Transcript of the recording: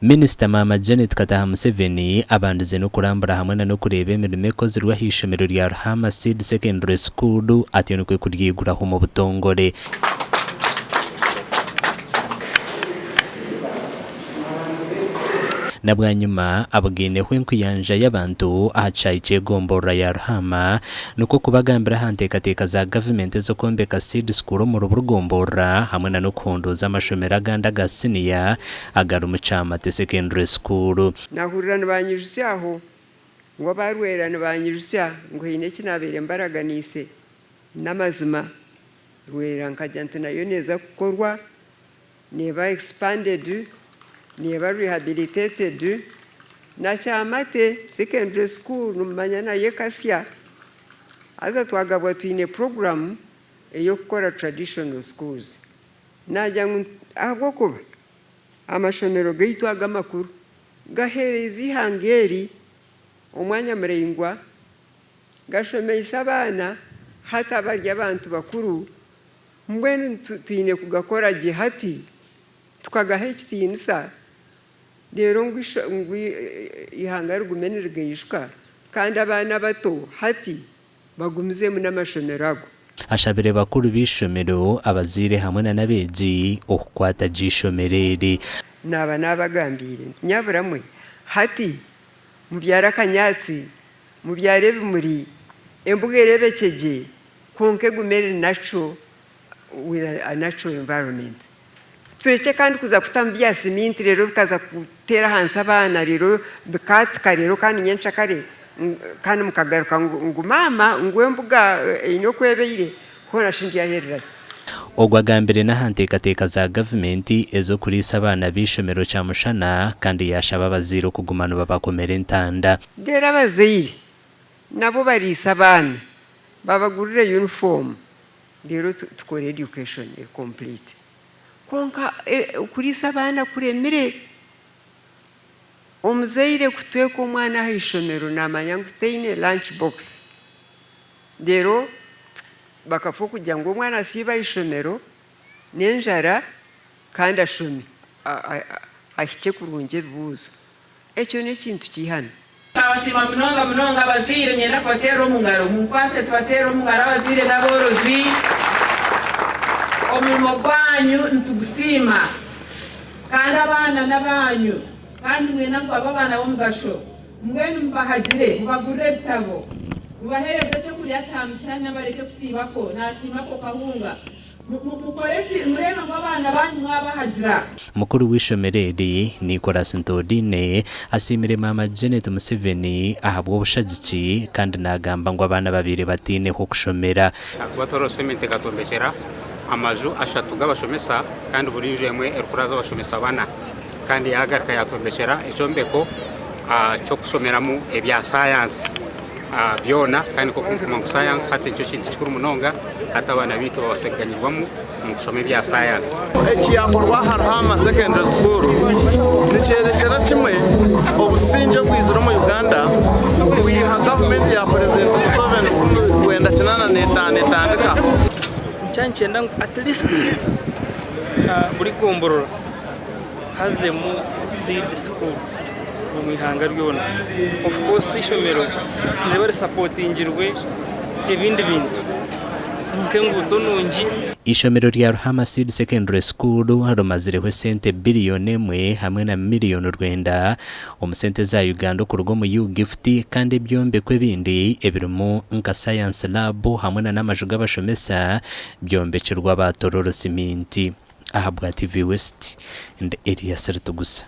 Minisita Maama Janet Kataha Museveni abandize n'okurambura hamwe na n'okureeba emirimo ekozirwe ah'eishomero rya Ruhaama Seed Secondary School atyo nikwo kuryiguraho omu butongore. Na bwanyima abugaineho enkuyanja y'abantu aha kishaayi ky'egomborora ya Ruhaama nikwo kubagambira aha nteekateeka za gavumenti ez'okwombeka Seed School omuri buri gomborora hamwe na n'okuhunduuza amashomero agandi aga siniya agarimu Kyamate Secondary School. Nahurira nibanyijutsya aho ngu aba Rwera nibanyijutsya ngu haine eki nabaire mbaraganiise. N'amazima Rwera nkagira nti nayo neeza kukorwa, neeba expanded, neeba rehabilitated. Na Kyamate Secondary School nimumanya nayo ekasya. Haza twagabwa twine program ey'okukora traditional schools. Naagira ngu ahabw'okuba amashomero gaitu aga amakuru gaheereize eihanga eri omwanya muraingwa, gashomeise abaana hati abari abantu bakuru, mbwenu twine kugakora gye hati tukagaha ekitiinisa reero ngu eihanga rigume nirigaijuka kandi abaana abato hati bagumizemu n'amashomero ago. Ashabire bakuru b'eishomero, abazaire hamwe na n'abeegi okukwata gye eishomero eri. Naaba naabagambiire nti, Nyabura mwe, hati mubyare akanyaatsi, mubyare ebimuri, embuga ereebekye gye, kwonka egume eri natural with a natural environment. Turekye kandi kuza kutamu bya siminti reero bikaza kuteera ahansi abaana reero bikaatika reero kandi nyenkyakare kandi mukagaruka ngu maama ngu embuga eine oku ebaire hoona shi ndyahererahi. Ogwo agambire n'aha nteekateeka za gavumenti ez'okuriisa abaana b'eishomero kyamushana kandi yaashaba abazaire okuguma nibabakomera entanda. Reero abazaire nabo bariise abaana babagurire yunifoomu Reero tukore education eri complete. Kwonka okuriisa abaana kuremire. Omuzaire kutweka omwana aha ishomero namanya ngu taine lunch box. Reero bakafa okugira ngu omwana asiibe aha ishomero n'enjara kandi ashome ahikye kurungi ebibuuzo. Ekyo n'ekintu ky'eihano. Twabasiima munonga munonga abazaire niinyenda kubateerera omu ngaro munkwase tubateerere omu ngaro abazaire n'aboorozi omurimo gwanyu nitugusiima kandi abaana n'abaanyu kandi nimwenda ngu babe abaana b'omugasho mbwenu mubahagire mubagurire ebitabo mubaheereze ekyokurya kyamushana bareke kusiibakwo naasiimako kahunga Mukore ki mureebe ngu abaana baanyu mwabahagira? Mukuru w'eishomero eri, Nicholas Ntodine, asiimire Maama Janet Museveni ahabw'obushagiki kandi naagamba ngu abaana babaire bataine h'okushomera. Ahakuba Toro Cement ekatwombekyera amaju ashatu g'abashomesa kandi buri nju emwe erikuraaza abashomesa bana kandi yaagaruka yaatwombekyera ekyombeko ky'okushomeramu ebya sayansi. byona kandi nk'oku murikumanya ngu sayansi hati nikyo kintu kikuru munonga hati abaana baitu babaase kuganyirwamu omu kushoma ebya sayansi. Ekiyakorwa aha Ruhaama Secondary School nikyerekyera kimwe obusingye obwizire omu Uganda kwiha gavumenti ya Purezidenti Museveni 1985 etandika. Nikyo nikyenda ngu at least buri gomborora hazemu seed school omu ihanga ryona. Of course eishomero niriba risapotingirwe ebindi bintu nk'enguuto nungi. Eishomero rya Ruhama Seed Secondary School rimazireho esente biriyoni emwe hamwe na miriyoni rwenda omu sente za Uganda okuruga omu U-Gift kandi ebyombeko ebindi ebirimu nka Science Lab hamwe na n'amaju g'abashomesa byombekirwe aba Tororo Siminti. Ahabwa TV West, ndi Elias Ritugusa.